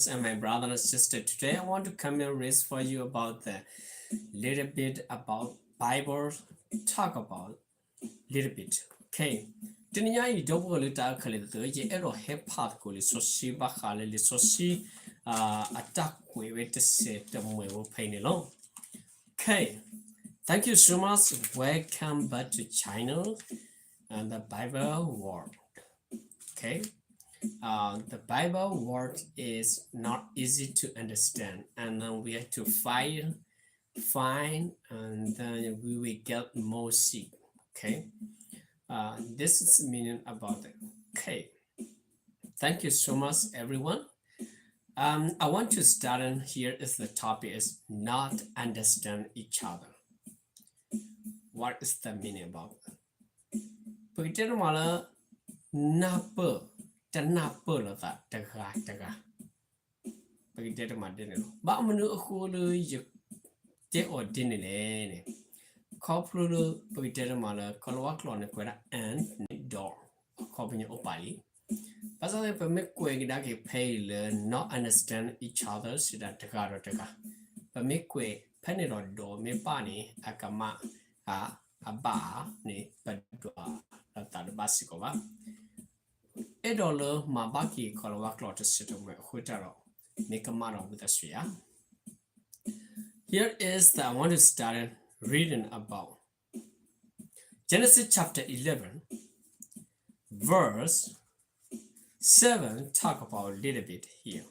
and my brother and sister. Today I want to come and read for you about the little bit about Bible, talk about little bit. Okay. တနံၤညါအံၤ ဒီပုၢ်ဝဲၢ်လၢတၢ်အဲၣ်ခဲလၢာ်သ့ၣ်ဧၢ, ယအဲၣ်ဒိးဟဲဖးသကိးလံာ်စီဆှံဘၣ်ဃးလၢလံာ်စီဆှံ အတၢ်ကွဲးဝဲတစဲးတမှဲးဖိဖဲအံၤန့ၣ်လီၤ. Okay. Thank you so much. Welcome back to channel and the Bible word. Okay. Uh, the Bible word is not easy to understand, and then we have to find, find, and then we will get more seed. Okay. Uh, this is meaning about it. Okay. Thank you so much, everyone. Um, I want to start in here is the topic is not understand each other. What is the meaning about it? ပကတဲတမးလၢ နၢ်ပၢၢ်, တနၢ်ပၢၢ်လိာ်သးတဂၤတဂၤ, ပကတဲတမးဒ်န့ၣ်လီၤ. ဘၣ်မနုၤအဃိလၢယတဲအီၤဒ်န့ၣ်လဲၣ်န့ၣ်, ခီဖျိလၢပကတဲတမးလၢ ကီၤလၤဝါကျိာ်န့ၣ် ကွဲးဒၣ် and န့ၣ် ဒီး အခီပညီအိၣ်ပာ်လံ. ဘၣ်ဆၣ်သနာ်က့ ပမ့ၢ်ကွဲးကဒါက့ၤဖဲအံၤလၢ not understand each other စံးဒၣ်တဂၤဒီးတဂၤ, ပမ့ၢ်ကွဲးဖဲန့ၣ်ဒီး ဒီးမ့ၢ်ပၣ်န့ၣ် အကမၣ် အဘၣ်ဧါန့ၣ် ပဒွးလီၤသးတဘၣ်စ့ၢ်ကီးဘၣ်. အဲၣ်ဒိးလၢမၤဘၣ်က့ၤကီၤလၤဝါကျိာ်တစဲးတမှဲးအဃိတၢ်ဒီး မ့ၢ်ကမၣ်ဒီးဝံသးစူၤဧါ. Here is the, I want to start reading about Genesis chapter eleven, verse seven, talk about a little bit here.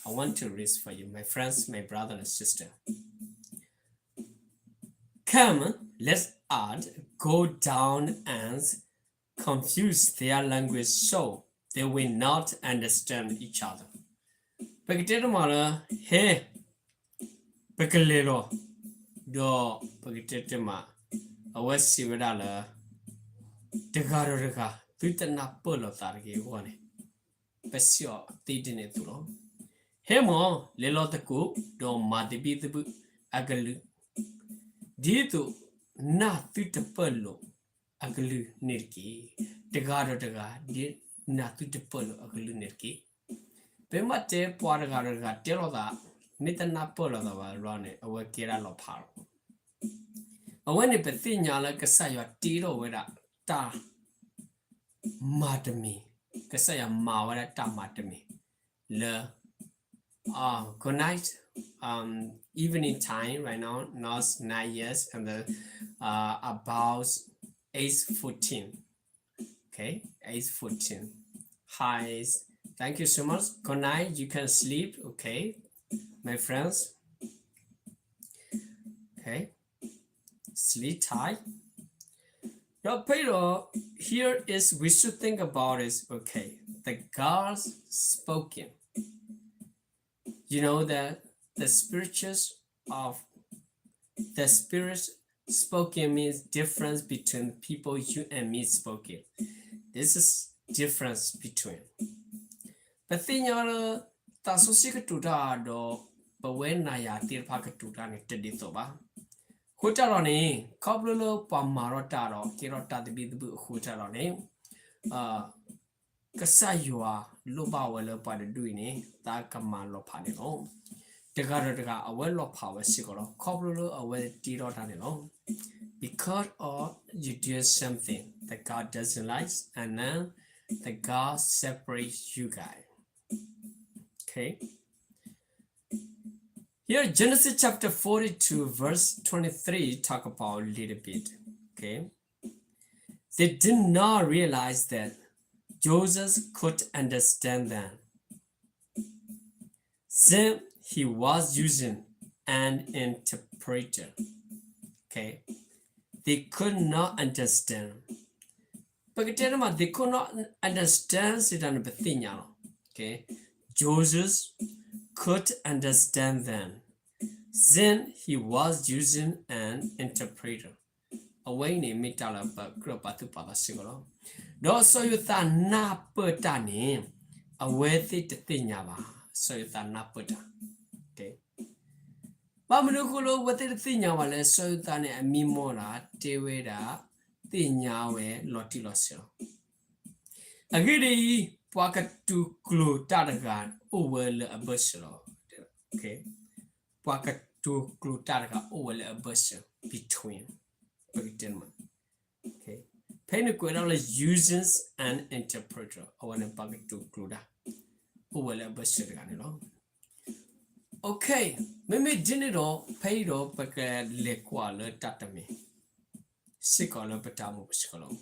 I want to read for you, my friends, my brother and sister. Come, let us go down and confuse their language so they will not understand each other. ပကတဲတမးလၢ ဟဲ ပကလဲၤလီၤ, ဒီးပကတဲတမး, အဝဲစံးဝဲဒၣ်လၢ တဂၤဒီးတဂၤ သုတနၢ်ပၢၢ်လိာ်သးတဂ့ၤအဂီၢ်န့ၣ်, ပစံးအီၤသ့ဒ်န့ၣ်အသိးလီၤ. ဟဲမၢ်, လဲၤလီၤသကိး, ဒီးမၤသဘံၣ်သဘုၣ်အကလုၢ်, ဒ်သိးနၢ်သုတပၢၢ်လိာ်အကလုၢ်န့ၣ်တက့ၢ်. တဂၤဒီးတဂၤ ဒ်နၢ်သုတပၢၢ်လိာ်အကလုၢ်န့ၣ်တက့ၢ်. ပမ့ၢ်တဲပှၤတဂၤဒီးတဂၤတဲလိာ်သး, မ့ၢ်တနၢ်ပၢၢ်လိာ်သးဘၣ်လီၤန့ၣ် အဝဲကဲဒၣ်လီၤဖးလီၤ. အဝဲန့ၣ်ပသ့ၣ်ညါလၢကစၢ်ယွၤတ့ထီၣ်ဝဲဒၣ်တၢ် မၤတမံၤ, ကစၢ်ယွၤမၤဝဲဒၣ်တၢ်မၤတမံၤလၢ uh, good night, um, evening time right now, not nine yet, and then, uh, about eight fourteen. Okay, eight fourteen. Hi, thank you so much. Good night. You can sleep, okay, my friends. Okay, sleep tight. The title here is we should think about is, okay, the God spoken. You know that the spiritual of the spirit spoken means difference between people you and me spoken. This is difference between. ပသ့ၣ်ညါလၢ သးစီဆှံကတိၤတၢ်ဒီး ပဝဲနၤယၤသ့ၣ်တဖၣ်ကတိၤတၢ်န့ၣ် တဒ်သိးဘၣ်. အဃိတၢ်ဒီးန့ၣ် ခီဖျိလၢပှၤမၤထီၣ်တၢ်ဒီး ကဲထီၣ်တၢ်သဘံၣ်သဘုၣ်အဃိတၢ်ဒီးန့ၣ် ကစၢ်ယွၤလိၣ်ဘၣ်ဝဲလၢပှၤတဒူၣ်အံၤန့ၣ် သးကမၤလီၤဖးန့ၣ်လီၤ. တဂၤဒီးတဂၤ အဝဲလီၤဖးဝဲစ့ၢ်ကီးလီၤ. ခီဖျိလၢအဝဲတ့ထီၣ်တၢ်န့ၣ်လီၤ. Because of you doing something that God doesn't like, and then the God separate you guys. Okay. Here, Genesis chapter forty-two, verse twenty-three, talk about a little bit. Okay. They did not realize that Joseph could understand them, since he was using an interpreter. Okay. They could not understand. ပကတဲတမး they could not understand စံးတၢ်န့ၣ် ပသ့ၣ်ညါလီၤ. Okay. Joseph could understand them, since he was using an interpreter. အဝဲအံၤန့ၣ် မ့ၢ်တၢ်လၢပကြၢးပာ်သူၣ်ပာ်သးစ့ၢ်ကီးလီၤ. ဒီးစီၤယိၤသးနၢ်ပၢၢ်တၢ်န့ၣ် အဝဲသ့ၣ်တသ့ၣ်ညါဘၣ်. စီၤယိၤသးနၢ်ပၢၢ်တၢ် ဘၣ်မနုၤအဃိလၢအဝဲသ့ၣ်တသ့ၣ်ညါဘၣ်လဲၣ်. စီၤယိၤသးန့ၣ် အမံမီၢ်ဒၣ် တဲဝဲဒၣ် သ့ၣ်ညါဝဲလီၤတံၢ်လီၤဆဲးလီၤ. အဂ့ၢ်ဒ်အံၤ, ပှၤကတိၤကျိာ်တၢ်တဂၤအိၣ်ဝဲလၢအဘၢၣ်စၢၤလီၤ. ပှၤကတိၤကျိာ်တၢ်တဂၤအိၣ်ဝဲလၢအဘၢၣ်စၢၤ between ပကတဲမး ဖဲန့ၣ်ကွဲးဒၣ်လၢ using an interpreter အဝဲန့ၣ်ပှၤကတိၤကျိာ်တၢ် အိၣ်ဝဲလၢအဘၢၣ်စၢၤတဂၤန့ၣ်လီၤ. Okay, မ့မ့ၢ်ဒ်န့ၣ်ဒီး ဖဲအံၤဒီးပကလဲၤကွၢ်လၢတၢ်တမံၤ စ့ၢ်ကီးလၢပတၢ်အိၣ်မူပူၤစ့ၢ်ကီးလီၤ.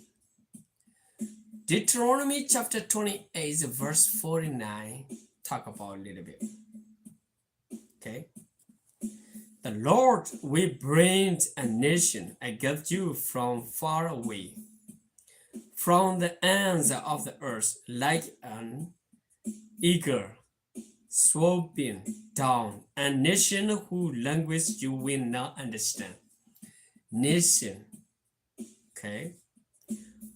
Deuteronomy chapter twenty-eight, verse forty-nine, talk about a little bit. Okay. The Lord will bring a nation against you from far away, from the ends of the earth, like an eagle swooping down, a nation whose language you will not understand. Nation, okay,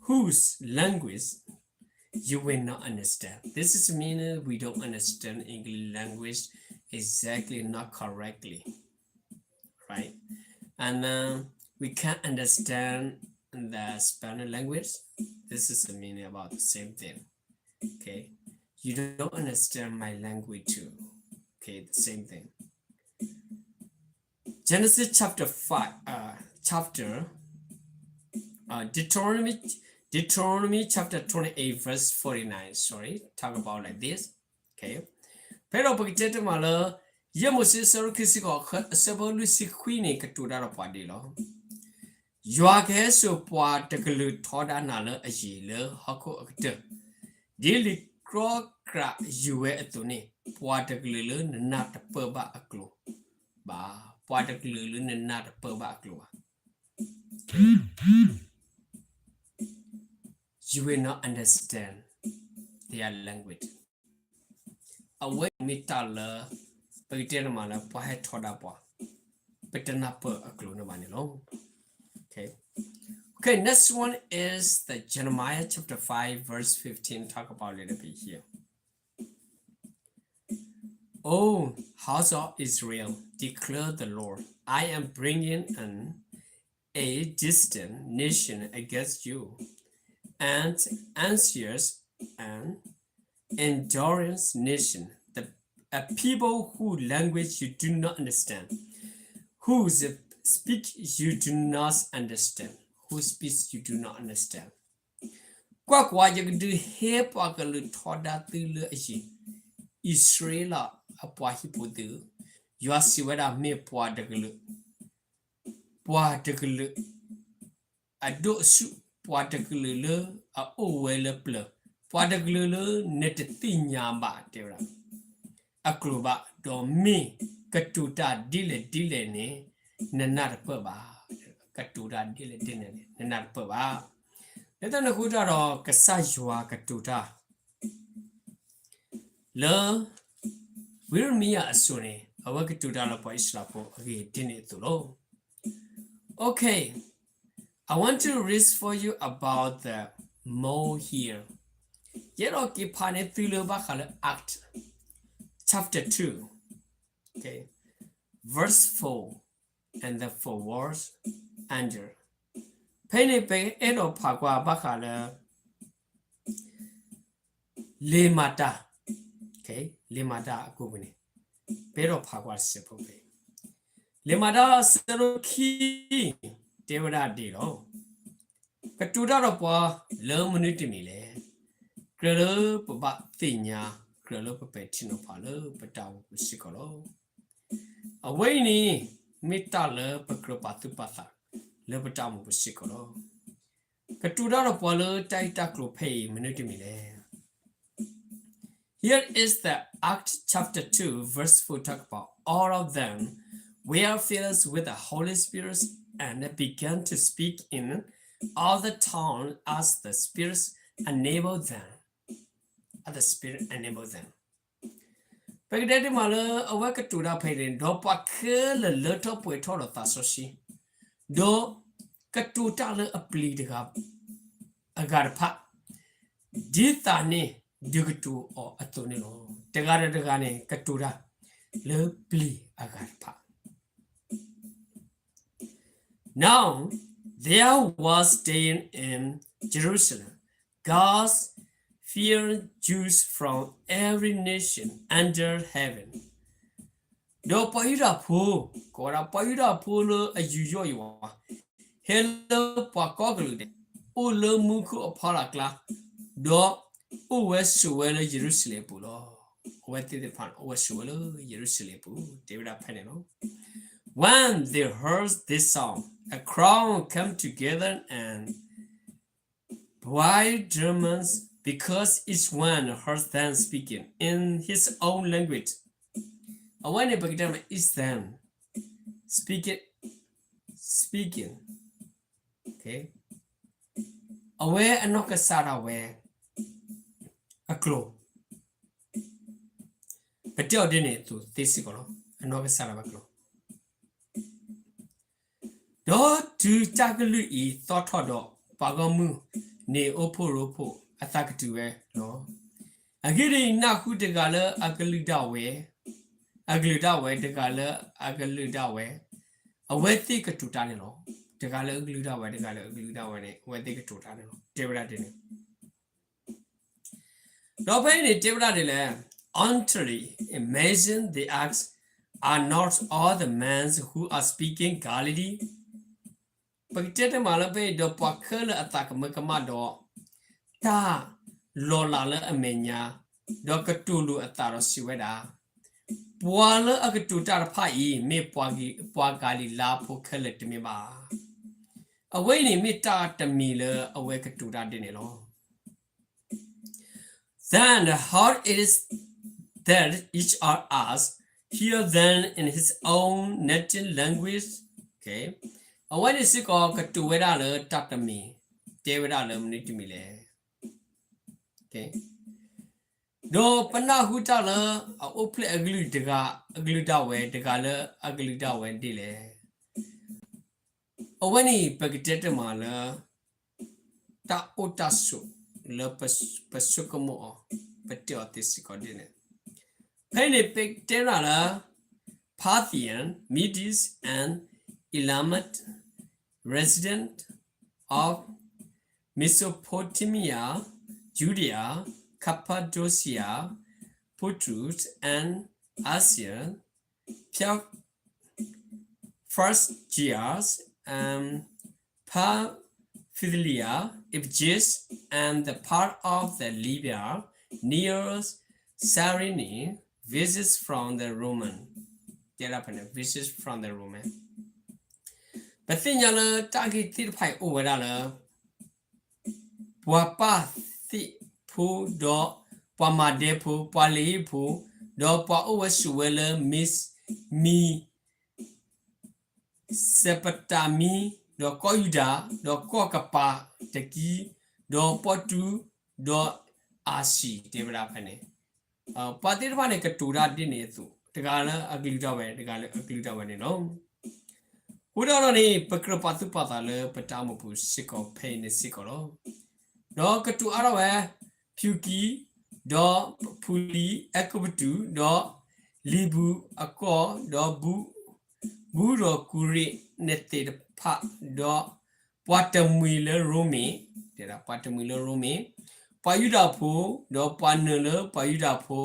whose language you will not understand. This is meaning we don't understand English language exactly, not correctly, right? And uh, we can't understand the Spanish language. This is the meaning about the same thing. Okay, you don't understand my language too. Okay, the same thing. Genesis chapter five, uh, chapter, uh, Deuteronomy, Deuteronomy chapter twenty-eight, verse forty-nine, sorry, talk about like this. Okay. ဖဲဒီးပကတဲတမးလၢ ယဲၢ်မိၤၡ့အဆၢဒိၣ်ခံဆံဃိး အဆၢဖိလွံၢ်ဆံခွံန့ၣ် ကတိၤတၢ်ဒီးပှၤဒ်လီၤ. ယွၤကဟဲစိာ်ပှၤတကလုာ်ထီဒါနၤလၢအယံၤလၢဟီၣ်ခိၣ်အကတၢၢ်, ဒ်လံာ်ကြီကြးယုၢ်ဝဲအသိးန့ၣ်, ပှၤတကလုာ်လၢနနၢ်တပၢၢ်ဘၣ်အကျိာ်ဘၣ်, ပှၤတကလုာ်လၢနနၢ်တပၢၢ်ဘၣ်အကျိာ်ဘၣ်. You will not understand their language. အဝဲမ့ၢ်တၢ်လၢ ပကတဲန့ၣ်မးလၢပှၤဟဲထီဒါပှၤ, ပတနၢ်ပၢၢ်အကျိာ်န့ၣ်ဘၣ်န့ၣ်လီၤ. Okay. Okay, next one is the Jeremiah chapter five, verse fifteen. Talk about a little bit here. O house of Israel, declare the Lord, I am bringing an a distant nation against you, an anxious and endurance nation, the, a people whose language you do not understand, whose speech you do not understand, whose speech you do not understand. ကွၢ်ကွၢ်, ယကဒုးဟဲပှၤကလုာ်ထီဒါသုလၢအယံၤ, အံၣ်စရ့လးအပှၤဟံၣ်ဖိသ့ၣ်ဧၢ, ယွၤစံးဝဲဒၣ်မ့ၢ်ပှၤတကလုာ်, ပှၤတကလုာ် အဒိၣ်အဆူၣ်, ပှၤတကလုာ်လၢအအိၣ်ဝဲလၢပျၢၤ, ပှၤတကလုာ်လၢနတသ့ၣ်ညါဘၣ် တဲဝဲဒၣ် အကျိာ်ဘၣ်, ဒီးမ့ၢ်ကတိၤတၢ်ဒ်လဲၣ်ဒ်လဲၣ်န့ၣ် နနၢ်တပၢၢ်ဘၣ်, ကတိၤတၢ်ဒ်လဲၣ်ဒ်လဲၣ်န့ၣ် နနၢ်တပၢၢ်ဘၣ်. လၢတၢ်န့ၣ်အဃိတၢ်ဒီး ကစၢ်ယွၤကတိၤတၢ် လၢ ဝံယံရမံယၤအစိၤန့ၣ် အဝဲကတိၤတၢ်လၢပှၤအံၣ်စရ့လးဖိအဂ့ၢ်ဒ်န့ၣ်အသိးလီၤ. Okay, I want to read for you about the mole here. ယအဲၣ်ဒိးက့ၤဖးန့ၢ်သုလၢဘၣ်ဃးလၢ Act chapter two, okay, verse four and the four verse under. ဖဲန့ၣ်ပအဲၣ်ဒိးဖးကွၢ်ဘၣ်ဃးလၢ လံာ်မၤတၢ်, okay, လံာ်မၤတၢ်အကိးပူၤန့ၣ် ပအဲၣ်ဒိးဖးကွၢ်တစဲးဖိဖဲ လံာ်မၤတၢ်အဆၢဒိၣ်ခံ တဲဝဲဒၣ်ဒ်အံၤလီၤ. ကတိၤတၢ်ဒီးပှၤလၢမနုၤတမံၤလဲၣ်. ကြၢးလၢပဘၣ်သ့ၣ်ညါ, ကြၢးလၢပပဲာ်ထံနီၤဖးလၢပတၢ်အိၣ်မူပူၤစ့ၢ်ကီးလီၤ. အဝဲအံၤန့ၣ် မ့ၢ်တၢ်လၢပကြၢးပာ်သူၣ်ပာ်သးလၢပတၢ်အိၣ်မူပူၤစ့ၢ်ကီးလီၤ. ကတိၤတၢ်ဒီးပှၤလၢတၢ်ဂ့ၢ်တၢ်ကျိၤဖဲအံၤမနုၤတမံၤလဲၣ်. Here is the Act chapter two, verse four talk about all of them were filled with the Holy Spirit and began to speak in other tongues as the Spirit enabled them. As the Spirit enabled them. ပကတဲတမးလၢအဝဲကတိၤတၢ်ဖဲန့ၣ် ဒီးပှၤခဲလၢာ်လၢထီၣ်ပှဲၤထီၣ်ဒီးသးစီဆှံ, ဒီးကတိၤတၢ်လၢအပျံၤတဂၤ အဂၤတဖၣ်, ဒ်သးန့ၣ်ဒုးကတိၤအီၤအသိးန့ၣ်လီၤ. တဂၤဒီးတဂၤန့ၣ် ကတိၤတၢ်လၢပျံၤအဂၤတဖၣ်. Now there was staying in Jerusalem God's Jews from every nation under heaven. ဒီးပှၤယူဒၤဖိ, ကိးဝဲဒၣ်ပှၤယူဒၤဖိလၢအယူးယီၣ်ယွၤ, ဟဲလၢပှၤကိးကလုာ်ဒဲး, အိၣ်လၢမူခိၣ်အဖီလာ်အကျါ, ဒီးအိၣ်ဝဲဆိးဝဲလၢယရူၤၡလ့ၣ်အပူၤလီၤ. အဝဲသ့ၣ်တဖၣ်န့ၣ် အိၣ်ဝဲဆိးဝဲလၢယရူၤၡလ့ၣ်အပူၤ, တဲဝဲဒၣ်ဖဲန့ၣ်လီၤ. When they heard this song, a crowd came together and brought instruments, because each one heard them speaking in his own language. အဝဲန့ၣ်ပကတဲမး each them speaking, speaking, အဝဲအနီၢ်ကစၢ်ဒၣ်ဝဲအကျိာ်, ပတဲအီၤဒ်န့ၣ်အသိးသ့စ့ၢ်ကီးလီၤ, အနီၢ်ကစၢ်ဒၣ်ဝဲအကျိာ်. ဒီးတုၤတၢ်ကလုၢ်အံၤသီၣ်ထီၣ်ဒီး, ပှၤဂီၢ်မုၢ်န့ၣ်အိၣ်ဖှိၣ်ရိဖှိၣ်အသးကတုၤဝဲလီၤ. အဂ့ၢ်ဒ်အံၤ, နၢ်ဟူတဂၤလၢအကလုၢ်ဒၣ်ဝဲ, အကလုာ်ဒၣ်ဝဲ, တဂၤလၢအကလုၢ်ဒၣ်ဝဲ, အဝဲသ့ၣ်ကတိၤတၢ်န့ၣ်လီၤ. တဂၤလၢအကလုၢ်ဒၣ်ဝဲ, တဂၤလၢအကလုၢ်ဒၣ်ဝဲန့ၣ် အဝဲသ့ၣ်ကတိၤတၢ်န့ၣ်လီၤ. တဲဝဲဒၣ်ဒ်န့ၣ် ဒီးဖဲအံၤန့ၣ်တဲဝဲဒၣ်ဒ်လဲၣ်, Until, imagine they ask, are not all the men who are speaking Galilee? ပကတဲတမးလၢဖဲအံၤဒီးပှၤခဲလၢာ်အသးကမၢကမၣ်ဒီး, တၢ်လီၤလးလၢအမဲာ်ညါ, ဒီးကတိၤလိာ်အသးဒီးစံးဝဲဒၣ်, ပှၤလၢအကတိၤတၢ်တဖၣ်အံၤ မ့ၢ်ပှၤဂံ, ပှၤဂၤလံၤလါဖိခဲလၢာ်တမ့ၢ်ဘၣ်. အဝဲအံၤန့ၣ်မ့ၢ်တၢ်တမံၤလၢအဝဲကတိၤတၢ်ဒ်န့ၣ်လီၤ. Then how is that each of us hear them in his own native language? အဝဲန့ၣ်စ့ၢ်ကီးကတိၤဝဲဒၣ်လၢတၢ်တမံၤ, တဲဝဲဒၣ်လၢမနုၤတမံၤလဲၣ်. ဒီးပနၢ်ဟူတၢ်လၢအအိၣ်ဖျဲၣ်အကလုၢ်တဂၤ, အကလုၢ်ဒၣ်ဝဲ, တဂၤလၢအကလုၢ်ဒၣ်ဝဲဒ်လဲၣ်. အဝဲန့ၣ်ပကတဲတမးလၢ တၢ်အိၣ်တၢ်ဆိးလၢပဆိကမိၣ်အီၤ, ပတဲအီၤသ့စ့ၢ်ကီးဒ်န့ၣ်, ဖဲအံၤန့ၣ်ပတဲဒၣ်လၢ Parthian, Medes, and Elamite, resident of Mesopotamia, Judea, Cappadocia, Pontus, and Asia, Phrygia, Pamphylia, Egypt, and the part of the Libya near Cyrene, visits from the Roman, တဲဒၣ်ဖဲန့ၣ် visits from the Roman. ပသ့ၣ်ညါလၢတၢ်ဂ့ၢ်သ့ၣ်တဖၣ်အံၤအိၣ်ဝဲဒၣ်လၢ ပှၤပၢ်သ့ၣ်ဖိ, ဒီးပှၤမၤဒဲဖိ, ပှၤလ့ၤဖိ, ဒီးပှၤအိၣ်ဝဲဆိးဝဲလၢ မံၤ, မံၤ စဲးပတၤမံ, ဒီးကီၢ်ယူဒၤ, ဒီးကီၢ်ကပၤတကံ, ဒီးပီၣ်တူ, ဒီးအၤၡံၤ တဲဝဲဒၣ်ဖဲန့ၣ်, ပှၤသ့ၣ်တဖၣ်န့ၣ်ကတိၤတၢ်ဒ်န့ၣ်အသိး, တဂၤလၢအကလုၢ်ဒၣ်ဝဲ, တဂၤလၢအကလုၢ်ဒၣ်ဝဲန့ၣ်လီၤ. အဃိဒီးန့ၣ် ပကြၢးပာ်သူၣ်ပာ်သးလၢပတၢ်အိၣ်မူပူၤစ့ၢ်ကီးဖဲအံၤန့ၣ်စ့ၢ်ကီးလီၤ. ဒီးကတိၤအါထီၣ်ဝဲ ဖၠူးကံ, ဒီးဖူလံ, အဲၤကူပတူး, ဒီးလံာ်ပူၤအကီၢ်, ဒီးဘူ, ဘူဒီးကူရ့းနသ့းတဖၣ်, ဒီးပှၤတမှံၤလၢရိမ့ၤ, တဲဒၣ်ပှၤတမှံၤလၢရိမ့ၤ, ပှၤယူဒၤဖိ, ဒီးပှၤနုာ်လၢပှၤယူဒၤဖိ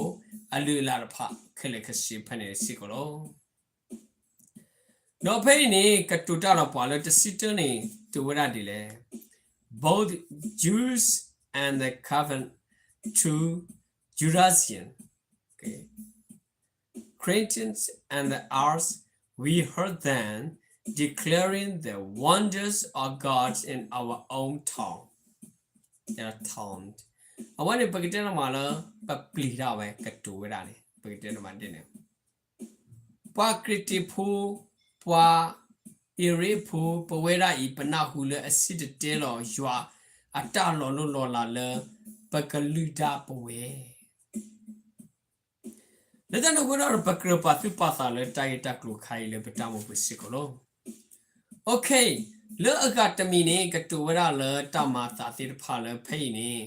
အလုၢ်အလၢ်တဖၣ် ခဲလၢာ်ခဲဆ့ဖဲန့ၣ်စ့ၢ်ကီးလီၤ. ဒီးဖဲအံၤန့ၣ် ကတိၤတၢ်ဒီးပှၤလၢတဆံတၢန့ၣ် တဲဝဲဒၣ်ဒ်လဲၣ်, both Jews and the converts to Judaism, Cretans and the Arabs, we heard them declaring the wonders of God in our own tongue, tongue. အဝဲန့ၣ် ပကတဲတမးလၢ ပပျံၤဒၣ်ဝဲကတိၤဝဲဒၣ်န့ၣ် ပကတဲတမးဒ်န့ၣ် ပှၤကရ့ၣ်တံးဖိ, ပှၤအ့ရ့းဖိ, ပဝဲဒၣ်အံၤ ပနၢ်ဟူလၢအစံၣ်တဲၤတဲလီၤယွၤအတၢ်လီၤလိၢ်လီၤလးလၢ ပကလုၢ်ဒၣ်ပဝဲ လၢတၢ်န့ၣ်အဃိဒီး ပကြၢးပာ်သူၣ်ပာ်သးလၢတၢ်ဂ့ၢ်တၢ်ကျိၤခါအံၤလၢပတၢ်အိၣ်မူပူၤစ့ၢ်ကီးလီၤ. Okay, လၢအဂၤတမံၤန့ၣ် ကတိၤဝဲဒၣ်လၢတၢ်မၤအသးသ့ၣ်တဖၣ်လၢဖဲအံၤန့ၣ်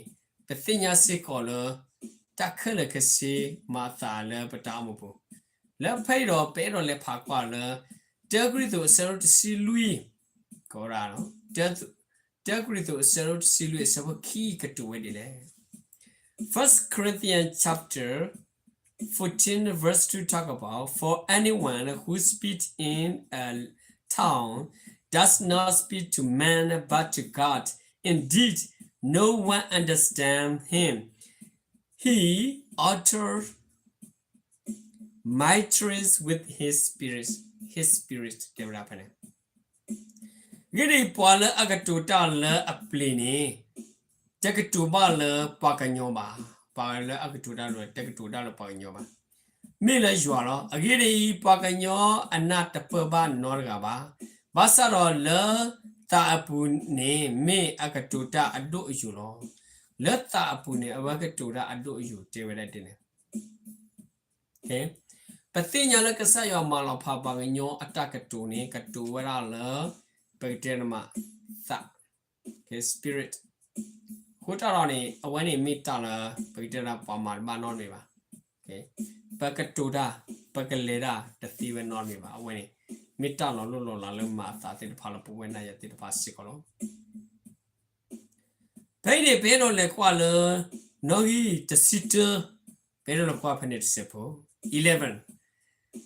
ပသ့ၣ်ညါစ့ၢ်ကီးလၢ တၢ်ခဲလၢာ်ခဲဆ့မၤအသးလၢပတၢ်အိၣ်မူပူၤ, လၢဖဲအံၤဒီးပအဲၣ်ဒိးလဲၤဖးကွၢ်လၢ တၢကရံၣ်သူးအဆၢဒိၣ်တဆံလွံၢ်, ကီးဒၣ် တၢကရံၣ်သူးအဆၢဒိၣ်တဆံလွံၢ်အဆၢဖိခံကတိၤဝဲဒ်လဲၣ်. First Corinthians chapter fourteen, verse two talk about, for anyone who speaks in a tongue does not speak to man but to God. Indeed, no one understands him. He utters mysteries with his spirit, his spirit တဲဝဲဒၣ်ဖဲန့ၣ် ဂ့ၢ်ဒ်အံၤ, ပှၤလၢအကတိၤတၢ်လၢအပျ့ၤန့ၣ် တကတိၤဘၣ်လၢပှၤကညီဘၣ်. ပှၤလၢအကတိၤတၢ်လၢ တကတိၤတၢ်လၢပှၤကညီဘၣ်. မ့ၢ်လၢယွၤလီၤ. အဂ့ၢ်ဒ်အံၤ, ပှၤကညီအနၢ်တပၢၢ်ဘၣ်နီတဂၤဘၣ်. ဘၣ်ဆၣ်ဒီးလၢသးအပူၤန့ၣ် မ့ၢ်အကတိၤတၢ်အဒိၣ်အယိာ်လီၤ. လၢသးအပူၤန့ၣ် အဝဲကတိၤတၢ်အဒိၣ်အယိာ် တဲဝဲဒၣ်ဒ်န့ၣ် ပသ့ၣ်ညါလၢကစၢ်ယွၤမၤလီၤဖးပှၤကညီအတၢ်ကတိၤန့ၣ် ကတိၤဝဲဒၣ်လၢ ပကတဲတမး သး spirit အဃိတၢ်ဒီးန့ၣ် အဝဲန့ၣ်မ့ၢ်တၢ်လၢ ပကတဲဒၣ်ပှၤမၤတဘၣ်နီတမံၤဘၣ်. ပကတိၤတၢ် ပကလဲၤတၢ်တသ့ဝဲနီတမံၤဘၣ်. အဝဲန့ၣ် မ့ၢ်တၢ်လီၤလိၢ်လီၤလးလၢမၤအသးသ့ၣ်တဖၣ်လၢပဝဲနၤယၤသ့ၣ်တဖၣ်စ့ၢ်ကီးလီၤ. ဖဲအံၤန့ၣ် ပအဲၣ်ဒိးလဲၤကွၢ်လၢ နီၣ်ဂံၢ်တဆံတၢ, ပအဲၣ်ဒိးလဲၤကွၢ်ဖဲန့ၣ်တစဲးဖိ, eleven,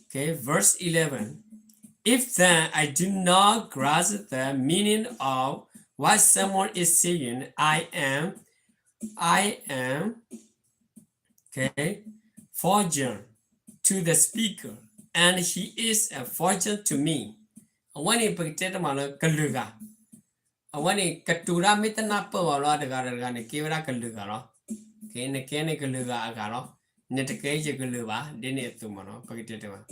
okay, verse eleven. If then I do not grasp the meaning of what someone is saying, I am, I am, okay, foreign to the speaker, and he is a foreign to me. အဝဲန့ၣ် ပကတဲတမးလၢကလုာ်ဂၤ အဝဲန့ၣ် ကတိၤတၢ်မ့ၢ်တနၢ်ပၢၢ်ဘၣ်လီၤ တဂၤဒီးတဂၤန့ၣ် ကဲဝဲဒၣ်ကလုာ်ဂၤလီၤ. နကဲန့ၣ်ကလုာ်ဂၤအဂၤလီၤ. နတကဲယကလုာ်ဘၣ် ဒ်န့ၣ်အသိးမးနီၤ ပကတဲတမး.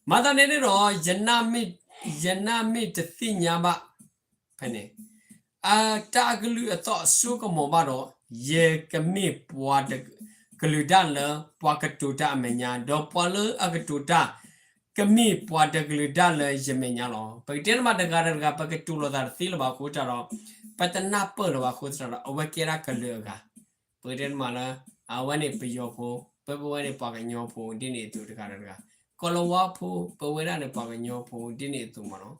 မၤသးဒ်န့ၣ်ဒီး ယနၢ်မ့ၢ်တသ့ၣ်ညါဘၣ် ဖဲန့ၣ် အတၢ်အကလုၢ်အသီၣ်အစိကမီၤဘၣ်ဒီး ယကမ့ၢ်ပှၤတကလုာ်ဒၣ်လၢပှၤကတိၤတၢ်အမဲာ်ညါ, ဒီးပှၤလၢအကတိၤတၢ် ကမ့ၢ်ပှၤတကလုာ်ဒၣ်လၢယမဲာ်ညါလီၤ. ပကတဲတမးတဂၤဒီးတဂၤ ပကတိၤလိာ်သးတသ့လၢၤဘၣ်အဃိသတးဒီး ပတနၢ်ပၢၢ်လၢၤဘၣ်အဃိသတးဒီး အဝဲကဲဒၣ်ကလုာ်အဂၤ. ပကတဲတမးလၢ အဝဲန့ၣ်ပယီၤဖိ, ပဝဲန့ၣ်ပှၤကညီဖိ ဒ်န့ၣ်အသိးတဂၤဒီးတဂၤ, ကီၤလၤဝါဖိ, ပဝဲဒၣ်န့ၣ်ပှၤကညီဖိ ဒ်န့ၣ်အသိးမးနီၤ.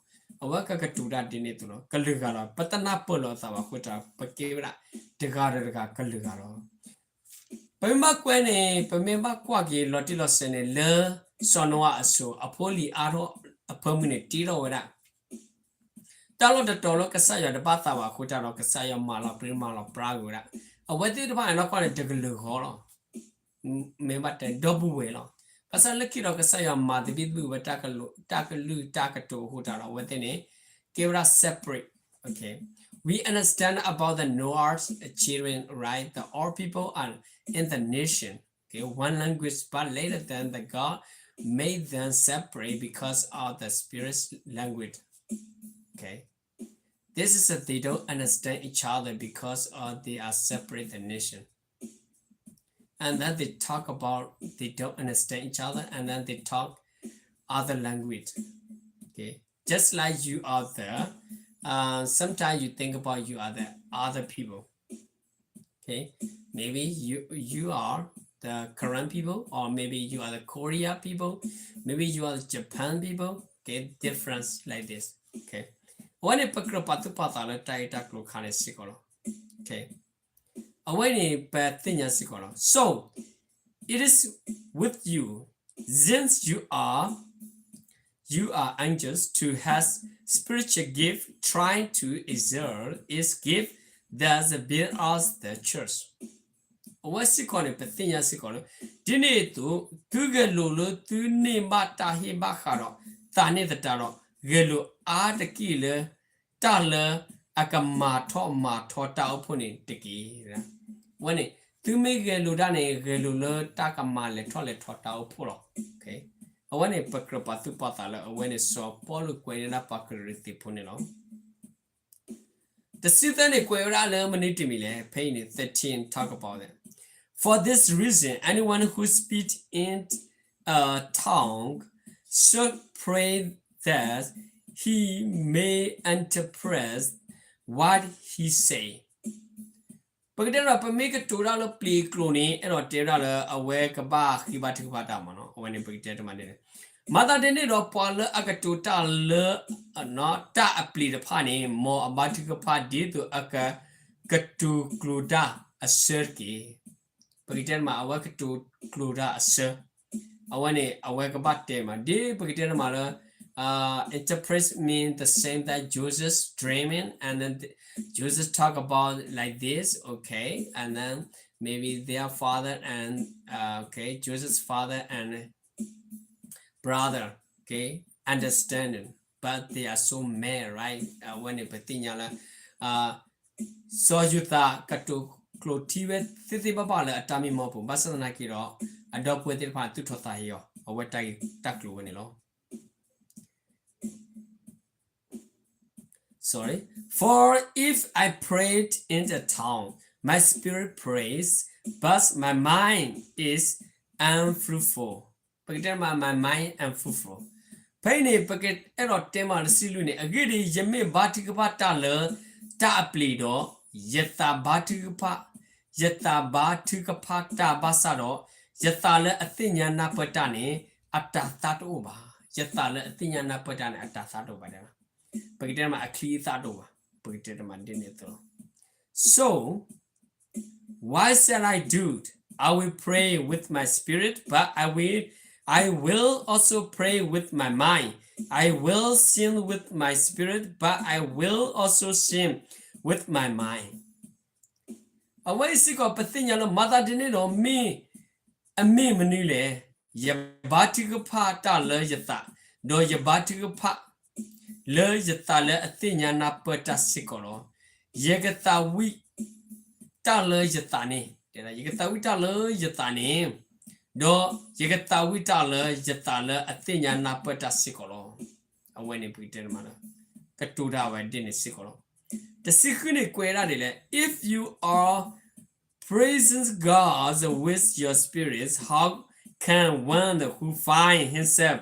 အဝဲကကတိၤတၢ်ဒ်န့ၣ်အသိးလီၤ. ကလုာ်ဂၤလီၤ. ပတနၢ်ပၢၢ်လၢၤအသးဘၣ်အဃိသတးဒီး ပကဲဝဲဒၣ်တဂၤဒီးတဂၤကလုာ်ဂၤလီၤ. ပမ့ၢ်ဘၣ်ကွၢ်န့ၣ် ပမ့ၢ်ဘၣ်ကွၢ်က့ၤလီၤတံၢ်လီၤဆဲးန့ၣ် လၢစီၤနိအၤအစိၤ အဖိလံၤအါထီၣ်အဖၢမုၢ်န့ၣ် တ့ထီၣ်ဝဲဒၣ် တၢ်လီၢ်တတီၤလၢကစၢ်ယွၤတဘၣ်သးဘၣ်အဃိသတးဒီး ကစၢ်ယွၤမၤလီၤပြံမၤလီၤပြါက့ၤဝဲဒၣ်. အဝဲသ့ၣ်တဖၣ်န့ၣ် နီၢ်ကီၢ်န့ၣ် တကလုာ်ဂီၢ်လီၤ. မ့ၢ်ဘၣ်တဲဒီပုၢ်ဝဲၢ်လီၤ. ဘၣ်ဆၣ်လၢခံဒီးကစၢ်ယွၤမၤသဘံၣ်သဘုၣ်ဝဲ တၢ်ကလုၢ်တၢ်ကတိၤအဃိသတးဒီး အဝဲသ့ၣ်န့ၣ် ကဲဝဲဒၣ် separate. Okay. We understand about the Noah's children, right? The all people are in the nation. Okay, one language, but later then the God made them separate because of the spirit's language. Okay. This is that they don't understand each other because of they are separate the nation. And then they talk about they don't understand each other and then they talk other language. Okay. Just like you are there, uh, sometimes you think about you are the other people. Okay, maybe you you are the Korean people, or maybe you are the Korea people, maybe you are the Japan people. Okay, difference like this. Okay, အဝဲန့ၣ် ပကြၢးပာ်သူၣ်ပာ်သးလၢတၢ်ဂ့ၢ်တၢ်ကျိၤခါန့ၣ်စ့ၢ်ကီးလီၤ. Okay, အဝဲန့ၣ် ပသ့ၣ်ညါစ့ၢ်ကီးလီၤ. So it is with you, since you are you are anxious to have spiritual gift, trying to exert its gift that build us the church. အဝဲစ့ၢ်ကီးန့ၣ် ပသ့ၣ်ညါစ့ၢ်ကီးလၢ ဒ်န့ၣ်အသိး သုဂဲၤလိာ်လၢသုန့ၢ်ဘၣ်တၢ်ဟ့ၣ်ဘၣ်ဃးဒီးသးန့ၣ်သတးဒီး ဂဲၤလိာ်အါတက့ၢ်လၢ တၢ်လၢအကမၤထီၣ်မၤထီတၢ်အိၣ်ဖှိၣ်န့ၣ်တက့ၢ်. အဝဲန့ၣ် သုမ့ၢ်ဂဲၤလိာ်တၢ်န့ၣ် ဂဲၤလိာ်လၢတၢ်ကမၤလဲၤထီၣ်လဲၤထီတၢ်အိၣ်ဖှိၣ်လီၤ. အဝဲန့ၣ် ပကြၢးပာ်သူၣ်ပာ်သးလၢအဝဲန့ၣ် စီၤပီလူးကွဲးန့ၢ်ဒၣ်ပှၤကရံၣ်သူးဖိန့ၣ်လီၤ. တဆံသၢန့ၣ် ကွဲးဝဲဒၣ်လၢမနုၤတမံၤလဲၣ်, ဖဲအံၤန့ၣ် thirteen talk about that. For this reason, anyone who speaks in a tongue should pray that he may interpret what he say. ပကတဲဒီး ပမ့ၢ်ကတိၤတၢ်လၢပျ့ၤအကျိာ်န့ၣ် အဲၣ်ဒိးတဲဝဲဒၣ်လၢအဝဲကဘၣ်ဃ့ဘါထုကဖၣ်တၢ်မးနီၤ, အဝဲန့ၣ်ပကတဲတမံၤန့ၣ် မၤသးဒ်န့ၣ်ဒီး ပှၤလၢအကတိၤတၢ်လၢ တၢ်အပျ့ၤတဖၣ်န့ၣ် မ်အဘါထုကဖၣ်ဒ်သိးအက ကတိၤကျိၤတၢ်အဆၢတက့ၢ်. ပကတဲတမး အဝဲကတိၤကျိာ်တၢ်အဆၢ, အဝဲန့ၣ် အဝဲကဘၣ်တဲမး ဒ်ပကတဲတမးလၢ interpret mean the same that Joseph dreaming, and then th- Joseph talk about like this, okay, and then maybe their father and, uh, okay, Joseph's father and brother, okay, understanding, but they are so mad, right? အဝဲန့ၣ်ပသ့ၣ်ညါလၢ စီၤယိၤသးကတိၤကျိာ်ထံဝဲ သ့သ့ဘၣ်ဘၣ်လၢအတၢ်မံမီၢ်ပူၤ, ဘၣ်ဆၣ်သနာ်က့ဒီး အဒီပုၢ်ဝဲၢ်သ့ၣ်တဖၣ်သူၣ်ထီၣ်သးဟ့အီၤ, အဝဲတၢ်ဂ့ၢ်တၢ်ကျိၤဝဲန့ၣ်လီၤ. Sorry. For if I prayed in the tongue, my spirit prays, but my mind is unfruitful. ပကတဲမး my mind unfruitful. ဖဲအံၤန့ၣ် ပကအဲၣ်ဒိးတဲမးလၢစံးလွံၢ်န့ၣ်, အဂ့ၢ်ဒ်အံၤ, ယမ့ၢ်ဘါထုကဖၣ်တၢ်လၢတၢ်အပျ့ၤဒီး, ယသးဘါထုကဖၣ်, ယသးဘါထုကဖၣ်တၢ်ဘၣ်ဆၣ်ဒီး, ယသးလၢအသ့ၣ်ညါနၢ်ပၢၢ်တၢ်န့ၣ် အတၤသၣ်တအိၣ်ဘၣ်. ယသးလၢအသ့ၣ်ညါနၢ်ပၢၢ်တၢ်န့ၣ် အတၤသၣ်တအိၣ်ဘၣ်. ပကတဲမး အချံအသၣ်တအိၣ်ဘၣ်. ပကတဲတမးဒ်န့ၣ်အသိးလီၤ. So, why shall I do? I will pray with my spirit, but I will, I will also pray with my mind. I will sin with my spirit, but I will also sin with my mind. အဝဲအံၤစ့ၢ်ကီး ပသ့ၣ်ညါလၢ မၤသးဒ်န့ၣ်ဒီး မ့ၢ် အမ့ၢ်မနုၤလဲၣ်, ယဘါထုကဖၣ်တၢ်လၢယသး, ဒီးယဘါထုကဖၣ် လၢယသးလၢအသ့ၣ်ညါနၢ်ပၢၢ်တၢ်စ့ၢ်ကီးလီၤ. ယကသးဝံၣ်တၢ်လၢယသးန့ၣ်, ယကသးဝံၣ်တၢ်လၢယသးန့ၣ်, ဒီးယကသးဝံၣ်တၢ်လၢယသးလၢအသ့ၣ်ညါနၢ်ပၢၢ်တၢ်စ့ၢ်ကီးလီၤ. အဝဲန့ၣ်ပကတဲတမးလၢ ကတိၤတၢ်ဝဲဒ်န့ၣ်စ့ၢ်ကီးလီၤ. တဆံဃုန့ၣ်ကွဲးဒၣ်ဒ်လဲၣ်, if you are praising God with your spirit, how can one who find himself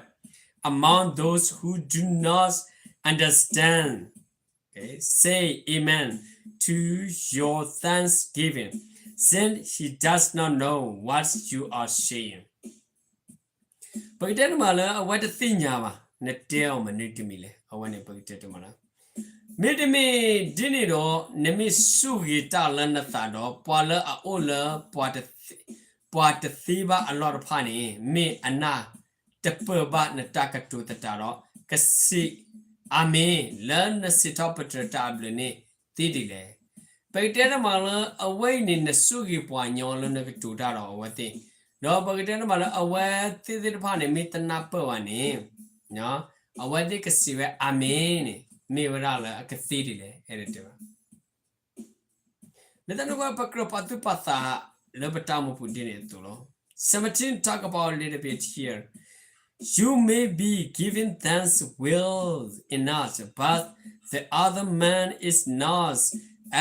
among those who do not understand, okay, say amen to your thanksgiving, since he does not know what you are saying? ပကတဲတမးလၢ အဝဲတသ့ၣ်ညါဘၣ်, နတဲအီၤမနုၤတမံၤလဲၣ်, အဝဲန့ၣ်ပကတဲတမးလၢ မ့တမ့ၢ်ဒ်န့ၣ်ဒီး နမ့ၢ်ဆိၣ်ဂ့ၤတၢ်လၢနသးဒီး ပှၤလၢအအိၣ်လၢ ပှၤတသ့ဘၣ်အလီၢ်တဖၣ်န့ၣ် မ့ၢ်အနၢ်တပၢၢ်ဘၣ်နတၢ်ကတိၤသတးဒီး ကစံး အၤမ့ၣ်လၢနစံးထီၣ်ပတြၢၤတၢ်အဘျုးန့ၣ်သ့ဒ်လဲၣ်. ပကတဲတမးလၢ အဝဲအံၤန့ၣ် နဆိၣ်ဂ့ၤပှၤညီလၢနကတိၤတၢ်ဒီးအဝဲသ့ၣ်, ဒီးပကတဲတမးလၢ အဝဲသ့ၣ်သ့ၣ်တဖၣ်န့ၣ် မ့ၢ်တနၢ်ပၢၢ်ဘၣ်န့ၣ် အဝဲသ့ၣ်ကစံးဝဲ အၤမ့ၣ်န့ၣ် မ့ၢ်ဝဲဒၣ်လၢအကသ့ဒ်လဲၣ် အဲၣ်ဒိးတဲဘၣ်. လၢတၢ်န့ၣ်အဃိ ပကြၢးပာ်သူၣ်ပာ်သးလၢပတၢ်အိၣ်မူပူၤဒ်န့ၣ်အသိးလီၤ. Seventeen talk about a little bit here. You may be giving thanks well enough, but the other man is not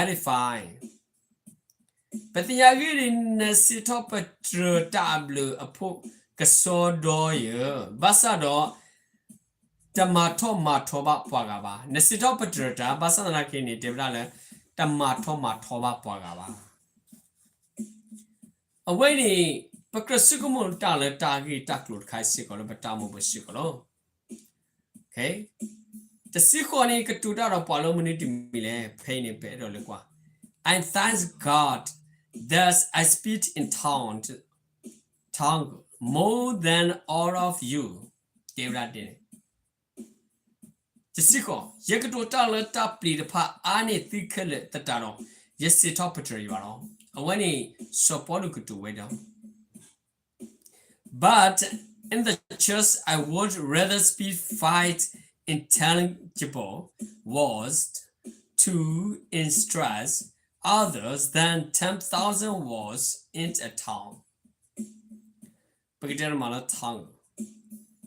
edifying. ပသ့ၣ်ညါအဂ့ၢ်ဒ်အံၤ, နစံးထီၣ်ပတြၢၤတၢ်အဘျုးအဖှိၣ်ကစီဒီယၢ်, ဘၣ်ဆၣ်ဒီး တမၤထီၣ်မၤထီဘၣ်ပှၤဂၤဘၣ်. နစံးထီၣ်ပတြၢၤတၢ် ဘၣ်ဆၣ်သနာ်က့န့ၣ် တဲဝဲဒၣ်လၢ တမၤထီၣ်မၤထီဘၣ်ပှၤဂၤဘၣ်. အဝဲန့ၣ် ပကြၢးဆိကမိၣ်တၢ်လၢတၢ်ဂ့ၢ်တၢ်ကျိၤတခါစ့ၢ်ကီးလၢပတၢ်အိၣ်မူပူၤစ့ၢ်ကီးလီၤ. တဆံဃိးန့ၣ် ကတိၤတၢ်ဒီးပှၤလၢမနုၤတမံၤလဲၣ်, ဖဲအံၤန့ၣ် ပအဲၣ်ဒိးလဲၤကွၢ်, I thank God that I speak in tongue, tongue more than all of you. တဲဝဲဒၣ်ဒ်န့ၣ် တဆံဃိး, ယကတိၤတၢ်လၢတၢ်ပျံၤတဖၣ်အါန့ၢ်သုခဲလၢာ်သတးဒီး ယစံးထီၣ်ပတြၢၤယွၤလီၤ. အဝဲန့ၣ် စီၤပီလူးကတိၤဝဲဒၣ် But in the church I would rather speak five intelligible words to instruct others than ten thousand words in a tongue. ပကတဲတမးလၢ tongue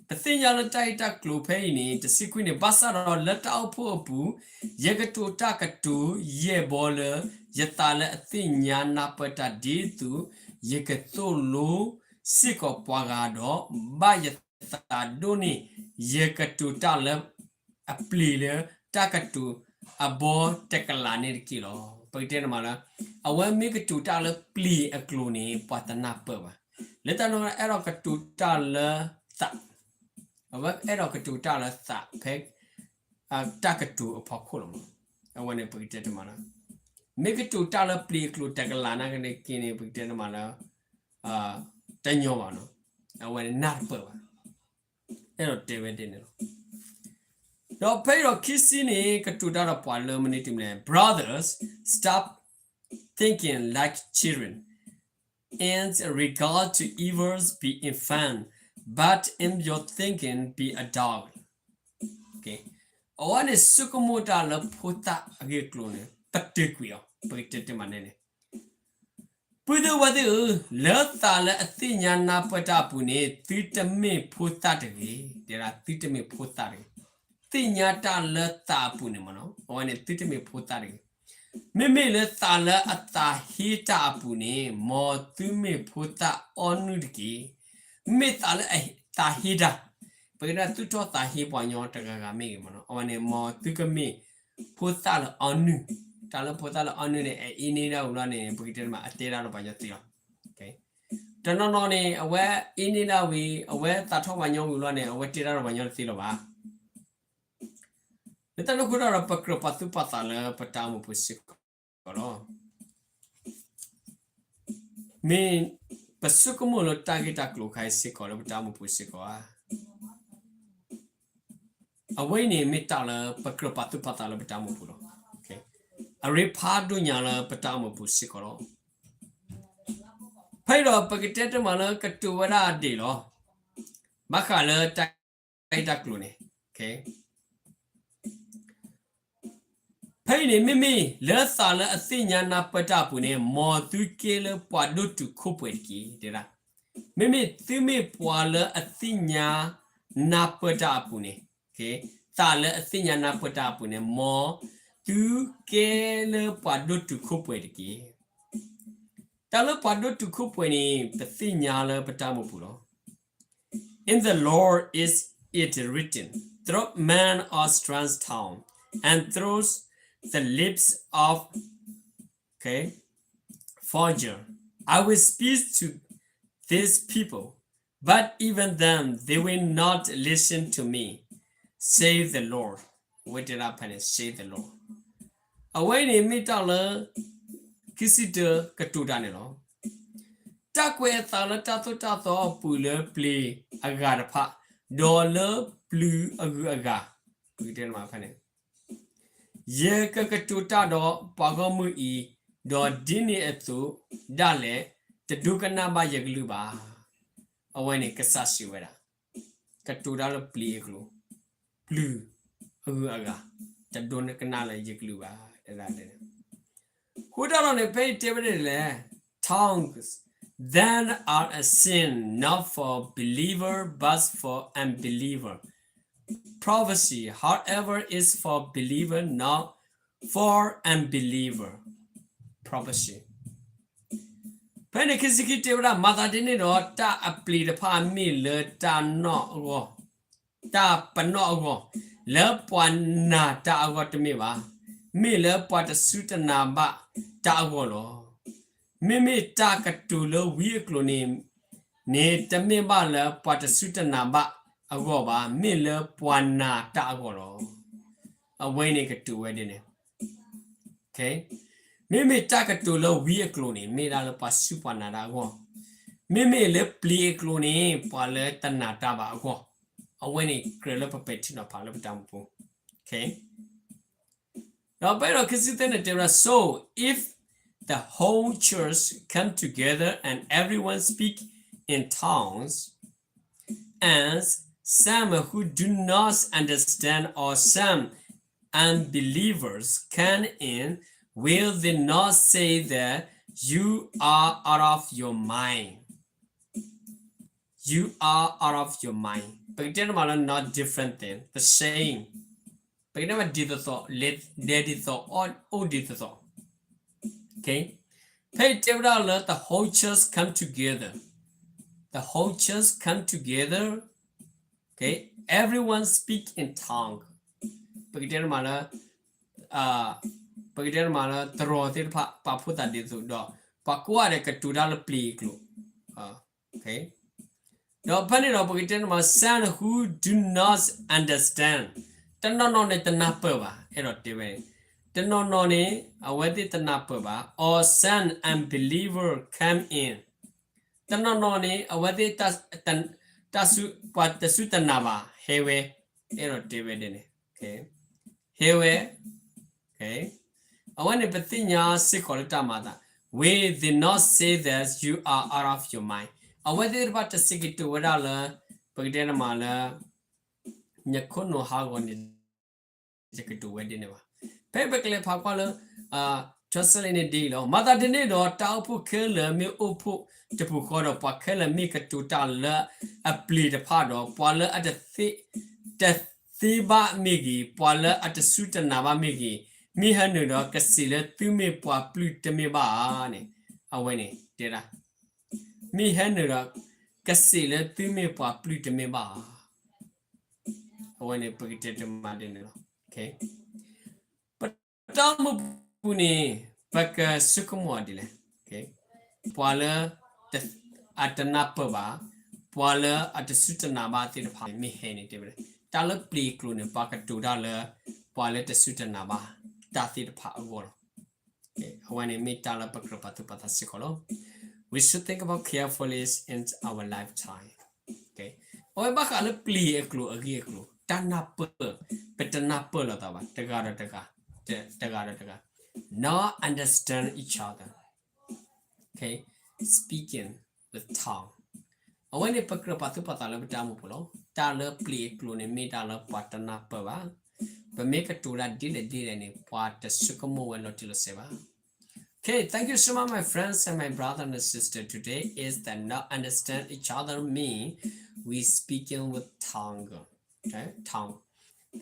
ပသ့ၣ်ညါလၢတၢ်ဂ့ၢ်တၢ်ကျိၤဖဲအံၤန့ၣ် တဆံခွံန့ၣ် ဘၣ်ဆၣ်ဒီးလၢတၢ်အိၣ်ဖှိၣ်အပူၤ ယကတိၤတၢ်ကတိၤယဲၢ်ဘီလၢ ယသးလၢအသ့ၣ်ညါနၢ်ပၢၢ်တၢ်ဒ်သိး ယကသိၣ်လိစ့ၢ်ကီးပှၤဂၤဒီး ဘၣ်ယသးဒိၣ်န့ၢ် ယကတိၤတၢ်လၢ အပျ့ၤလၢတၢ်ကတိၤအဘီတကလးန့ၣ်တက့ၢ်လီၤ. ပကတဲတမးလၢ အဝဲမ့ၢ်ကတိၤတၢ်လၢပျ့ၤအကျိၤန့ၣ် ပှၤတနၢ်ပၢၢ်ဘၣ်. လၢတၢ်န့ၣ် အဲၣ်ဒိးကတိၤတၢ်လၢသး, အဝဲအဲၣ်ဒိးကတိၤတၢ်လၢသး ဖဲ တၢ်ကတိၤအဖီခိၣ်လီၤ. အဝဲန့ၣ်ပကတဲတမးလၢ မ့ၢ်ကတိၤတၢ်လၢပျ့ၤအကျိၤတကလးနာ်က့န့ၣ် ပကတဲတမးလၢ တညီဘၣ်နီၤ, အဝဲန့ၣ်နၢ်တပၢၢ်ဘၣ်, အဲၣ်ဒိးတဲဝဲဒ်န့ၣ်လီၤ. ဒီးဖဲအံၤဒီးခံဆံန့ၣ် ကတိၤတၢ်ဒီးပှၤလၢမနုၤတမံၤလဲၣ်, Brothers, stop thinking like children. In regard to evils, be infant, but in your thinking, be adult. အဝဲန့ၣ်ဆိကမိၣ်တၢ်လၢဖိသၣ်အဂ့ၢ်အကျိၤန့ၣ် ပတုာ်ကွံာ်အီၤ, ပကတဲတမံၤန့ၣ်န့ၣ် ပုၢ်သ့ၣ်ဝဲၢ်သ့ၣ်ဧၢ, လၢသးလၢအသ့ၣ်ညါနၢ်ပၢၢ်တၢ်အပူၤန့ၣ် သုတမ့ၢ်ဖိသၣ်တဂ့ၤ, တဲဒၣ်သုတမ့ၢ်ဖိသၣ်တဂ့ၤ, သ့ၣ်ညါတၢ်လၢသးအပူၤန့ၣ်မ့ၢ်နီၤ, အဝဲန့ၣ်သုတမ့ၢ်ဖိသၣ်တဂ့ၤ. မ့မ့ၢ်လၢသးလၢအသးဟ့တၢ်အပူၤန့ၣ် မ်သုမ့ၢ်ဖိသၣ်အီနုၢ်တက့ၢ်. မ့ၢ်သးလၢအသးဟ့တၢ်, ပကတဲသူၣ်ထီၣ်သးဟ့ပှၤညီတဂၤဂၤမ့ၢ်ဂ့ၤမ့ၢ်နီၤ, အဝဲန့ၣ် မ်သုကမ့ၢ်ဖိသၣ်လၢအီနုၢ်, တၢ်လၢဖိသၣ်လၢအီနုၢ်န့ၣ် အအ့န့ၢ်ဒၣ်ဝံၤလီၤန့ၣ် ပကတဲတမံၤ အတဲဒၣ်ဒီးပှၤညီသ့လီၤ. တနီၤနီၤန့ၣ် အဝဲအ့န့ၢ်ဒၣ်ဝံၤ အဝဲသးထီၣ်ပှၤညီဝံၤလီၤန့ၣ် အဝဲတဲဒၣ်ဒီးပှၤညီတသ့လၢၤဘၣ်. လၢတၢ်န့ၣ်အဃိဒီး ပကြၢးပာ်သူၣ်ပာ်သးလၢပတၢ်အိၣ်မူပူၤစ့ၢ်ကီးလီၤ. မ့ၢ်ပဆိကမိၣ်လၢတၢ်ဂ့ၢ်တၢ်ကျိၤခါအံၤစ့ၢ်ကီးလၢပတၢ်အိၣ်မူပူၤစ့ၢ်ကီးဧါ. အဝဲအံၤန့ၣ်မ့ၢ်တၢ်လၢပကြၢးပာ်သူၣ်ပာ်သးလၢပတၢ်အိၣ်မူပူၤလီၤ. အရ့ဖးဒိၣ်ညါလၢပတၢ်အိၣ်မူပူၤစ့ၢ်ကီးလီၤ. ဖဲအံၤဒီးပကတဲတမံၤလၢကတိၤဝဲဒၣ်ဒ်အံၤလီၤ. ဘၣ်ဃးလၢတၢ်ဂ့ၢ်တၢ်ကျိၤန့ၣ် ဖဲအံၤန့ၣ် မ့မ့ၢ်လၢသးလၢအသ့ၣ်ညါနၢ်ပၢၢ်တၢ်အပူၤန့ၣ် မ်သုကဲလၢပှၤဒိၣ်တုာ်ခိၣ်ပှဲၤတက့ၢ် တဲဒၣ်. မ့မ့ၢ်သုမ့ၢ်ပှၤလၢအသ့ၣ်ညါနၢ်ပၢၢ်တၢ်အပူၤန့ၣ်, သးလၢအသ့ၣ်ညါနၢ်ပၢၢ်တၢ်အပူၤန့ၣ် မ်သုကဲလၢပှၤဒိၣ်တုာ်ခိၣ်ပှဲၤတက့ၢ်. တၢ်လၢပှၤဒိၣ်တုာ်ခိၣ်ပှဲၤန့ၣ် ပသ့ၣ်ညါလၢပတၢ်အိၣ်မူပူၤလီၤ. In the law is it written, through men a strange tongue, and through the lips of, okay, forger, I will speak to this people, but even them they will not listen to me, says the Lord. အဝဲတဲဒၣ်ဖဲန့ၣ် says the Lord. အဝဲအံၤန့ၣ်မ့ၢ်တၢ်လၢ ခံဆံတၢ ကတိၤတၢ်န့ၣ်လီၤ. တၢ်ကွဲးအသးလၢတၢ်သိၣ်တၢ်သီအပူၤလၢပျ့ၤအဂၤတဖၣ်, ဒီးလၢပျုၤအဂုၤအဂၤ, ပကတဲတမံၤဖဲန့ၣ်, ယကကတိၤတၢ်ဒီးပှၤဂီၢ်မုၢ်အံၤ, ဒီးဒ်န့ၣ်အသိးဒၣ်လဲာ်, တဒိကနၣ်ဘၣ်ယကလုၢ်ဘၣ်. အဝဲန့ၣ်ကစၢ်စံးဝဲဒၣ်, ကတိၤတၢ်လၢပျ့ၤအကျိၤ, ပျုၤအဂုၤအဂၤ, တဒိကနၣ်လၢယကလုၢ်ဘၣ်, တဲဒၣ်တဲ ဃိတၢ်လီၤန့ၣ် ဖဲအံၤတဲဝဲဒ်လဲၣ်, tongues then are a sign not for believer but for unbeliever. Prophecy, however, is for believer, not for unbeliever. Prophecy. ဖဲန့ၣ်ခံဆံခံတဲဝဲဒၣ် မၤသးဒ်န့ၣ်ဒီး တၢ်အပျ့ၤတဖၣ်မ့ၢ်လၢတၢ်နီၣ်အဂီၢ်, တၢ်ပနီၣ်အဂီၢ်, လၢပှၤနာ်တၢ်အဂီၢ်တမ့ၢ်ဘၣ်, မ့ၢ်လၢပှၤတစူၢ်တနာ်ဘၣ်တၢ်အဂီၢ်လီၤ. မ့မ့ၢ်တၢ်ကတိၤလၢဝံအကျိၤန့ၣ်, န့ၣ်တမ့ၢ်ဘၣ်လၢပှၤတစူၢ်တနာ်ဘၣ်အဂီၢ်ဘၣ်, မ့ၢ်လၢပှၤနာ်တၢ်အဂီၢ်လီၤ. အဝဲန့ၣ်ကတိၤဝဲဒ်န့ၣ် မ့မ့ၢ်တၢ်ကတိၤလၢဝံအကျိၤန့ၣ် မ့ၢ်ဒၣ်လၢပှၤစူၢ်ပှၤနာ်တၢ်အဂီၢ်, မ့မ့ၢ်လၢပျ့ၤအကျိၤန့ၣ် ပှၤလၢတနာ်တၢ်ဘၣ်အဂီၢ်, အဝဲန့ၣ်ကြၢးလၢပပဲာ်ထံနီၤဖးလၢပတၢ်အိၣ်မူပူၤ ဒီးဖဲဒီးခံဆံသၢန့ၣ်တဲဝဲဒၣ်, So if the whole church come together and everyone speak in tongues, and some who do not understand or some unbelievers come in, will they not say that you are out of your mind? You are out of your mind. ပကတဲတမံၤလၢ not different thing, the same. ပကတဲမ့ၢ်ဒ်သိးသိး, လဲၤဒ်သိး, အိၣ်ဒ်သိးသိး. ဖဲအံၤတဲဝဲဒၣ်လၢ the whole church come together. The whole church come together. Everyone speak in tongue. ပကတဲတမံၤလၢ, ပကတဲတမံၤလၢ တရီသ့ၣ်တဖၣ် ပာ်ဖှိၣ်သးဒ်သိးဒီး ပှၤကိးဂၤဒဲးကတိၤတၢ်လၢပျ့ၤအကျိၤ ဒီးဖဲန့ၣ်ဒီး ပကတဲတမံၤ some who do not understand, တနီၤနီၤန့ၣ်တနၢ်ပၢၢ်ဘၣ်, အဲၣ်ဒိးတဲဝဲ, တနီၤနီၤန့ၣ် အဝဲသ့ၣ်တနၢ်ပၢၢ်ဘၣ်, or some unbeliever come in, တနီၤနီၤန့ၣ် အဝဲသ့ၣ် တၢ်ဆူ ပှၤတစူၢ်တနာ်ဘၣ် ဟဲဝဲ, အဲၣ်ဒိးတဲဝဲဒ်န့ၣ်, ဟဲဝဲ, အဝဲန့ၣ် ပသ့ၣ်ညါစ့ၢ်ကီးလၢတၢ်မၤအသး, We did not say that you are out of your mind. အဝဲသ့ၣ်တဖၣ်တစံးကတိၤဝဲဒၣ်လၢ ပကတဲတမးလၢ နခိၣ်နူာ်ဟးဂီၤန့ၣ် တကတိၤဝဲဒ်န့ၣ်ဘၣ်. ဖဲပကလဲၤဖးကွၢ်လၢ translate န့ၣ်ဒ်အံၤလီၤ. မၤသးဒ်န့ၣ်ဒီး တၢ်အိၣ်ဖှိၣ်ခဲလၢာ်မ့ၢ်အိၣ်ဖှိၣ်တပူၤဃီဒီး ပှၤခဲလၢာ်မ့ၢ်ကတိၤတၢ်လၢအပျ့ၤတဖၣ်ဒီး ပှၤလၢအတသ့ တသ့ဘၣ်မ့ၢ်ဂ့ၤ, ပှၤလၢအတစူၢ်တနာ်ဘၣ်မ့ၢ်ဂ့ၤ, မ့ၢ်ဟဲနုာ်ဒီး ကစံးလၢသုမ့ၢ်ပှၤပျုၢ်တမ့ၢ်ဘၣ်ဧါန့ၣ်, အဝဲန့ၣ်တဲဒၣ်, မ့ၢ်ဟဲနုာ်ဒီး ကစံးလၢသုမ့ၢ်ပှၤပျုၢ်တမ့ၢ်ဘၣ်ဧါ. အဝဲန့ၣ် ပကတဲတမးဒ်န့ၣ်လီၤ. ပတၢ်အိၣ်မူပူၤန့ၣ် ပကဆိကမိၣ်အီၤဒ်လဲၣ်. ပှၤလၢ အတနၢ်ပၢၢ်ဘၣ်, ပှၤလၢအတစူၢ်တနာ်ဘၣ်သ့ၣ်တဖၣ်န့ၣ် မ့ၢ်ဟဲန့ၣ်တဲဝဲ, တၢ်လၢပျ့ၤအကျိၤန့ၣ် ပှၤကတိၤတၢ်လၢ ပှၤလၢတစူၢ်တနာ်ဘၣ် တၢ်သ့ၣ်တဖၣ်အဂီၢ်လီၤ. အဝဲန့ၣ်မ့ၢ်တၢ်လၢပကြၢးပာ်သူၣ်ပာ်သးစ့ၢ်ကီးလီၤ. We should think about carefully in our lifetime. အဝဲဘၣ်ဃးလၢပျ့ၤအကျိၤအဂ့ၢ်အကျိၤ တၢ်နၢ်ပၢၢ်, ပတနၢ်ပၢၢ်လိာ်သးဘၣ် တဂၤဒီးတဂၤ, တဂၤဒီးတဂၤ, not understand each other, speaking with tongue. အဝဲန့ၣ် ပကြၢးပာ်သူၣ်ပာ်သးလၢပတၢ်အိၣ်မူပူၤလီၤ. တၢ်လၢပျ့ၤအကျိၤန့ၣ် မ့ၢ်တၢ်လၢပှၤတနၢ်ပၢၢ်ဘၣ်. ပမ့ၢ်ကတိၤတၢ်ဒ်လဲၣ်ဒ်လဲၣ်န့ၣ် ပှၤတဆိကမိၣ်ဝဲလီၤတံၢ်လီၤဆဲးဘၣ်. Okay, thank you so much, my friends and my brother and sister. Today is the not understand each other mean we speaking with tongue. Okay, tongue.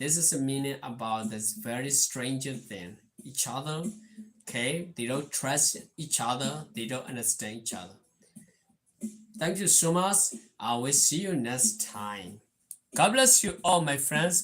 This is a meaning about this very stranger thing. Each other, okay, they don't trust each other, they don't understand each other. Thank you so much. I will see you next time. God bless you all, my friends.